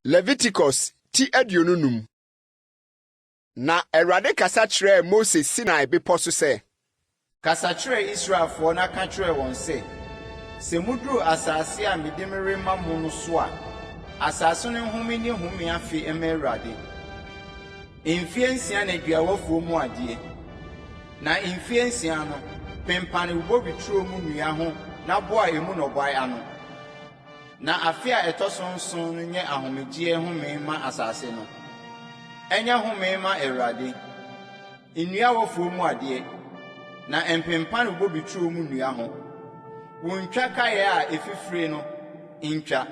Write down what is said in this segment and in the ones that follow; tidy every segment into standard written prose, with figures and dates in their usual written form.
Leviticus ti 25. Na Awurade kasa kyerɛɛ Mose Sinai Bepɔ so sɛ. Kasa kyerɛ Israelfoɔ na ka kyerɛ wɔn sɛ, 'Sɛ moduru asase a mede merema mo no so a, asase no nhome nni home afe mma Awurade. Mfeɛ nsia na dua w'afuo mu adeɛ, na mfeɛ nsia no, pempane wo bobeturo mu nnua ho na boa emu nnɔbaeɛ ano. Na afe a ɛtɔ so nson no nyɛ ahomegyeɛ home mma asase no. Ɛnyɛ home mma Awurade. Nnua w'afuo mu adeɛ, na mpempane wo bobeturo mu nnua ho. Wo ntwakaeɛ a ɛfifire no, ntwa,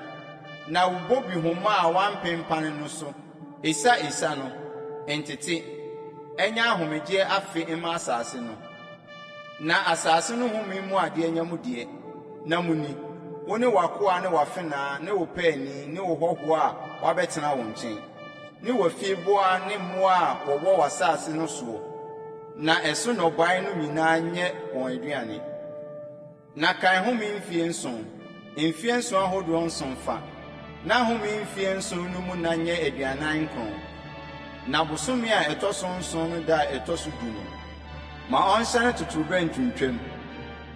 na wo bobehoma a woampempane no so esa esa no, ntete. Ɛnyɛ ahomegyeɛ afe mma asase no. Na asase no home mu adeɛ nyɛ mo deɛ, na monni, wo ne w'akoa ne w'afenaa ne wo paani ne wo hɔhoɔ a wabɛtena wo nkyɛn, ne w'afieboa ne mmoa a wɔwɔ w'asase no soɔ, na ɛso nnɔbaeɛ no nyinaa nyɛ wɔn aduane. Na kan home mfeɛ nson, mfeɛ nson ahodoɔ nson fa, na home mfeɛ nson no mu nna nyɛ 49. Na bosome a ɛtɔ so nson no da a ɛtɔ so du no, ma ɔnhyɛne totorobɛnto ntwam.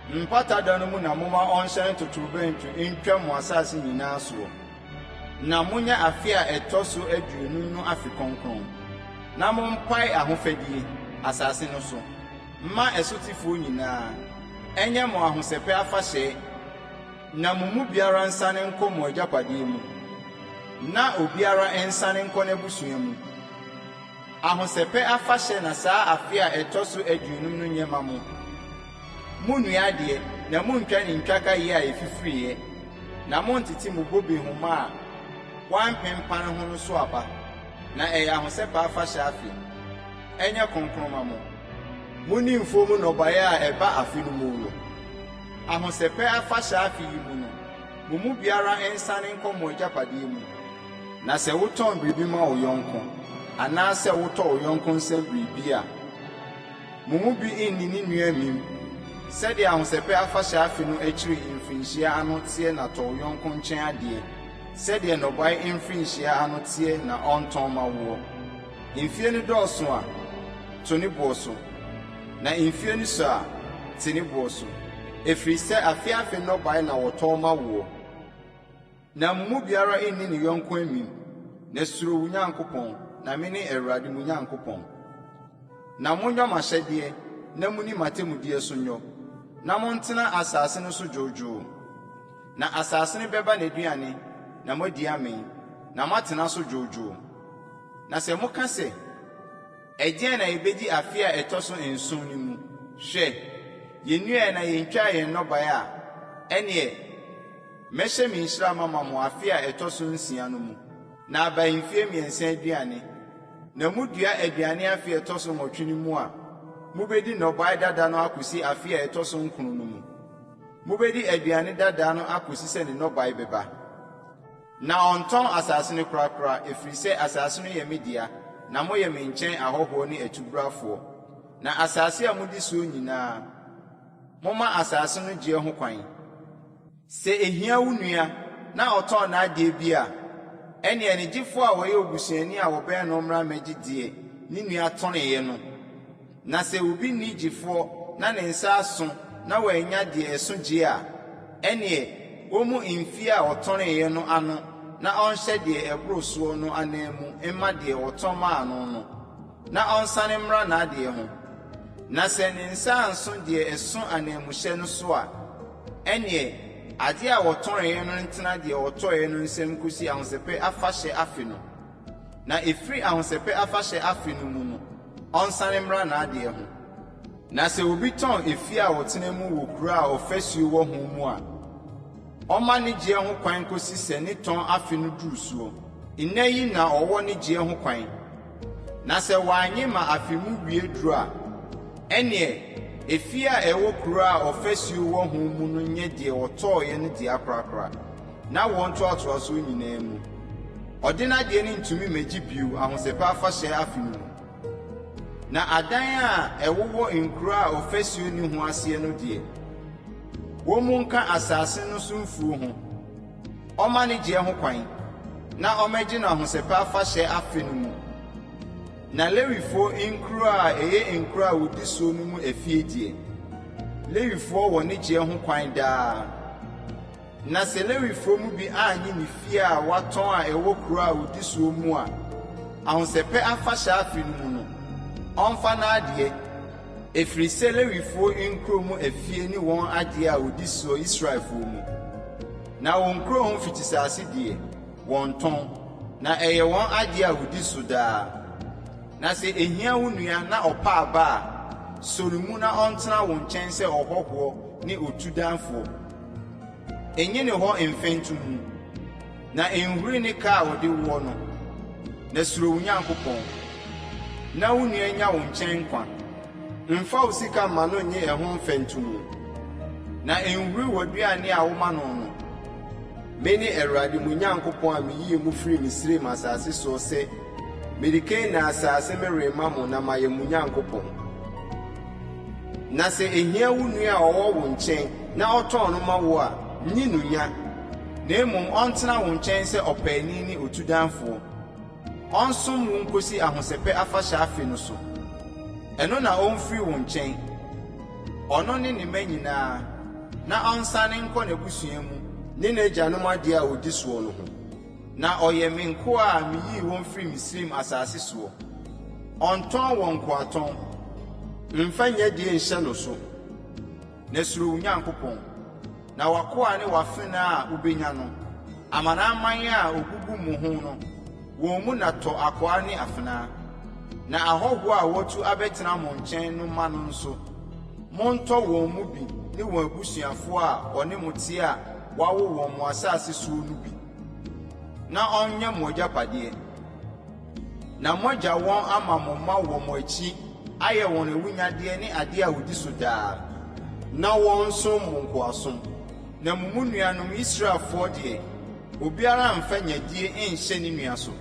Mpata da no mu na momma ɔnhyɛne totorobɛnto ntwam mo asase nyinaa soɔ. Na monyɛ afe a ɛtɔ so 50 no afe kronkron, na mompae ahofadie, asase no so, mma ɛsotefoɔ nyinaa. Ɛnyɛ mo ahosɛpɛ afahyɛ, na mo mu biara nsane nkɔ mo agyapadeɛ mu, na obiara nsane nkɔ n'abusua mu. Ahosɛpɛ afahyɛ na saa afe a ɛtɔ so 50 no nyɛ ma mo. Munnua adeɛ, na munntwa ne ntwakaeɛ a ɛfifiriiɛ, na monntete mo bobe nhoma a wɔampempane ho no so aba, na ɛyɛ ahosɛpɛ afahyɛ afe. Ɛnyɛ kronkron mma mo. Monni mfuo mu nnɔbaeɛ a ɛba afe no mu no. Ahosɛpɛ afahyɛ afe yi mu no, mo mu biara nsane nkɔ mo agyapadeɛ mu. Na sɛ wotɔn biribi ma wo yɔnko, anaasɛ wotɔ wo yɔnko nsam biribi a, mo mu bi nni ne nua amim. Sɛdeɛ ahosɛpɛ afahyɛ afe no akyiri mfirinhyia ano teɛ na tɔ wo yɔnko nkyɛn adeɛ, sɛdeɛ nnɔbaeɛ mfirinhyia ano teɛ na ɔntɔn mma woɔ. Mfeɛ no dɔɔso a, to ne boɔ so, na mfeɛ no sua a, te ne boɔ so, ɛfiri sɛ afe afe nnɔbaeɛ na wɔtɔn ma woɔ. Na mo mu biara nni ne yɔnko amim, na suro wo Nyankopɔn, na mene Awurade mo Nyankopɔn. Na monyɔ m'ahyɛdeɛ na monni m'atemmudeɛ so nyɔ, na montena asase no so dwoodwoo. Na asase no bɛba n'aduane, na moadi amee, na moatena so dwoodwoo. Na sɛ moka sɛ, Ɛdeɛn na yɛbɛdi afe a ɛtɔ so nson no mu? Hwɛ, yɛnnuaeɛ na yɛntwaa yɛn nnɔbaeɛ a, ɛnneɛ mɛhyɛ me nhyira mama mo afe a ɛtɔ so nsia no mu, na aba mfeɛ mmiɛnsa aduane. Na modua aduane afe a ɛtɔ so nwɔtwe no mu a, mobɛdi nnɔbaeɛ dada no akɔsi afe a ɛtɔ so nkron no mu. Mobɛdi aduane dada no akɔsi sɛ ne nnɔbaeɛ bɛba. Na ɔntɔn asase no korakora, ɛfiri sɛ asase no yɛ me dea, na moyɛ me nkyɛn ahɔhoɔ ne atubrafoɔ. Na asase a modi soɔ nyinaa, momma asase no gyeɛ ho kwan. Sɛ ɛhia wo nua na ɔtɔn n'adeɛ bi a, ɛnneɛ ne gyefoɔ a ɔyɛ obusuani a ɔbɛn no mmra mmɛgye deɛ ne nua tɔneeɛ no. Na sɛ obi nni gyefoɔ na ne nsa aso na wannya deɛ ɛso gyeɛ a, ɛnneɛ ɔmmu mfeɛ a ɔtɔneeɛ no ano na ɔnhyɛ deɛ ɛboro soɔ no ananmu mma deɛ ɔtɔn maa no no, na ɔnsane mmra n'adeɛ ho. Na sɛ ne nsa anso deɛ ɛso ananmuhyɛ no so a, ɛnneɛ adeɛ a ɔtɔneeɛ no ntena deɛ ɔtɔeɛ no nsam nkɔsi Ahosɛpɛ Afahyɛ afe no. Na ɛfiri Ahosɛpɛ Afahyɛ afe no mu no, ɔnsane mmra n'adeɛ ho. Na sɛ obi tɔn efie a ɔtena mu wɔ kuro a ɔfasuo wɔ ho mu a, ɔmma ne gyeɛ ho kwan kɔsi sɛ ne tɔn afe no duru soɔ. Nna yi na ɔwɔ ne gyeɛ ho kwan. Na sɛ wannye ma afe mu wie duru a, ɛnneɛ efie a ɛwɔ kuro a ɔfasuo wɔ ho mu no nyɛ deɛ ɔtɔeɛ no dea korakora, n'awoɔ ntoatoasoɔ nyinaa mu. Ɔde n'adeɛ no ntumi mmɛgye bio Ahosɛpɛ Afahyɛ afe no mu. Na adan a ɛwowɔ nkuro a ɔfasuo nni ho aseɛ no deɛ, wɔmmu nka asase no so mfuo ho. Ɔmma ne gyeɛ ho kwan. na ɔmmɛgye no Ahosɛpɛ Afahyɛ afe no mu. Na Lewifoɔ nkuro a ɛyɛ nkuro a wɔdi soɔ no mu afie deɛ, Lewifoɔ wɔ ne gyeɛ ho kwan daa. Na sɛ Lewifoɔ mu bi annye ne fie a watɔn a ɛwɔ kuro a ɔdi soɔ mu a, Ahosɛpɛ Afahyɛ afe no mu no, ɔmfa n'adeɛ, ɛfiri sɛ Lewifoɔ nkuro mu afie ne wɔn adeɛ a wɔdi soɔ Israelfoɔ mu. Na wɔn nkuro ho mfikyisase deɛ, wɔnntɔn, na ɛyɛ wɔn adeɛ a wɔdi so daa. Na sɛ ɛhia wo nua na ɔpa aba a, sɔ ne mu na ɔntena wo nkyɛn sɛ ɔhɔhoɔ ne otudanfoɔ. Nnye ne hɔ mfɛntomu, na nhuri ne ka a ɔde woɔ no, na suro wo Nyankopɔn, na wo nua nya wo nkyɛn nkwa. Mfa wo sika mma no nnye ɛho mfɛntomu, na nhuri w'aduane a woma no no. Mene Awurade mo Nyankopɔn a miyii mo firii Misraim asase soɔ sɛ mede Kanaan asase merema mo na mayɛ mo Nyankopɔn. Na sɛ ehia wo nua a ɔwɔ wo nkyɛn na ɔtɔn no ma wo a, nni no nya, na mmom ɔntena wo nkyɛn sɛ ɔpaani ne otudanfoɔ. Ɔnsom wo nkosi Ahosɛpɛ Afahyɛ afe no so. Ɛno na omfiri wo nkyɛn, ɔno ne ne mma nyinaa, na ɔnsane nkɔ n'abusua mu ne n'agyanom adeɛ a ɔdi soɔ no ho. Na ɔyɛ me nkoa a miyii wɔn firii Misraim asase soɔ. Ɔntɔn wɔn nkoatɔn. Mfa nyadie nhyɛ no so, na suro wo Nyankopɔn. Na w'akoa ne w'afenaa a wubenya no, amanaman a ogugu mo ho no, wɔn mu na tɔ akoa ne afenaa. Na ahɔho a wɔatu abɛtena mo nkyɛn no mma no nso, montɔ wɔn mu bi ne wɔn abusuafo a wɔne mo te a wɔawo wɔn mo asase soɔ no bi, na ɔnyɛ mo agyapadeɛ. Na moagya wɔn ama mo mma wɔ mo akyi ayɛ wɔn awunnyadeɛ ne adeɛ a wɔdi so daa, na wɔnsom mo nkoasom. Na mo mu nuanom Israelfoɔ deɛ, obiara mmfa nyadie nnhyɛ ne nua so.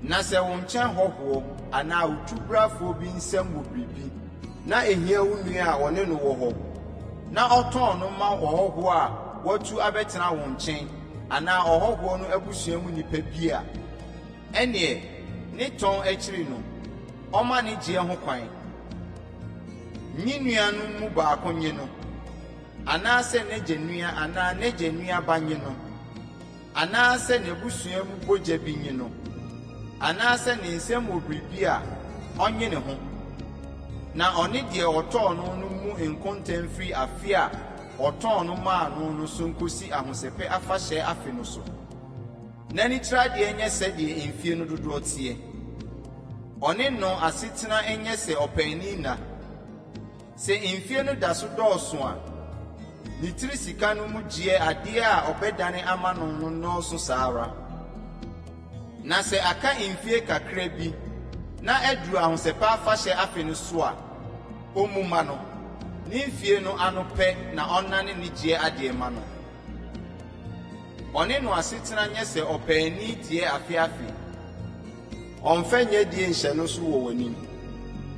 Na sɛ wo nkyɛn hɔhoɔ anaa otubrafoɔ bi nsam wɔ biribi, na ɛhia wo nua a ɔne no wɔ hɔ, na ɔtɔn no ma ɔhɔhoɔ a watu abɛtena wo nkyɛn anaa ɔhɔhoɔ no abusua mu nipa bi a, ɛnneɛ ne tɔn akyiri no, ɔmma ne gyeɛ ho kwan. Ne nuanom mu baako nnye no, anaasɛ n'agya nua anaa n'agya nua ba nnye no, anaasɛ n'abusua mu bogya bi nnye no, anaasɛ ne nsam wɔ biribi a, ɔnnye ne ho. Na ɔne deɛ ɔtɔɔ no no mmu nkonta mfiri afe a ɔtɔn no maa no no so nkosi Ahosɛpɛ Afahyɛ afe no so. Na ne tiriadeɛ nyɛ sɛdeɛ mfeɛ no dodoɔ teɛ. Ɔne no asetena nyɛ sɛ ɔpaani nna. Sɛ mfeɛ no da so dɔɔso a, ne tiri sika no mu gyeɛ adeɛ a ɔbɛdane ama no no nnɔɔso saa ara. Na sɛ aka mfeɛ kakra bi na aduru Ahosɛpɛ Afahyɛ afe no so a, ɔmmu mma no, ne mfeɛ no ano pɛ na ɔnnane ne gyeɛ adeɛ mma no. Ɔne no asetena nyɛ sɛ ɔpaani deɛ afe afe. Ɔmfa nyadie nhyɛ no so wɔ w'anim.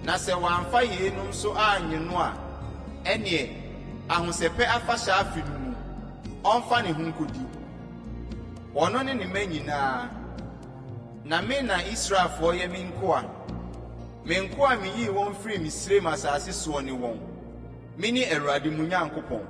Na sɛ wamfa yeinom so annye no a, ɛnneɛ, Ahosɛpɛ Afahyɛ afe no mu, ɔmfa ne ho nkɔdi, ɔno ne ne mma nyinaa. Na me na Israelfoɔ yɛ me nkoa. Me nkoa a meyii wɔn firii Misraim asase soɔ ne wɔn. Mene Awurade mo Nyankopɔn.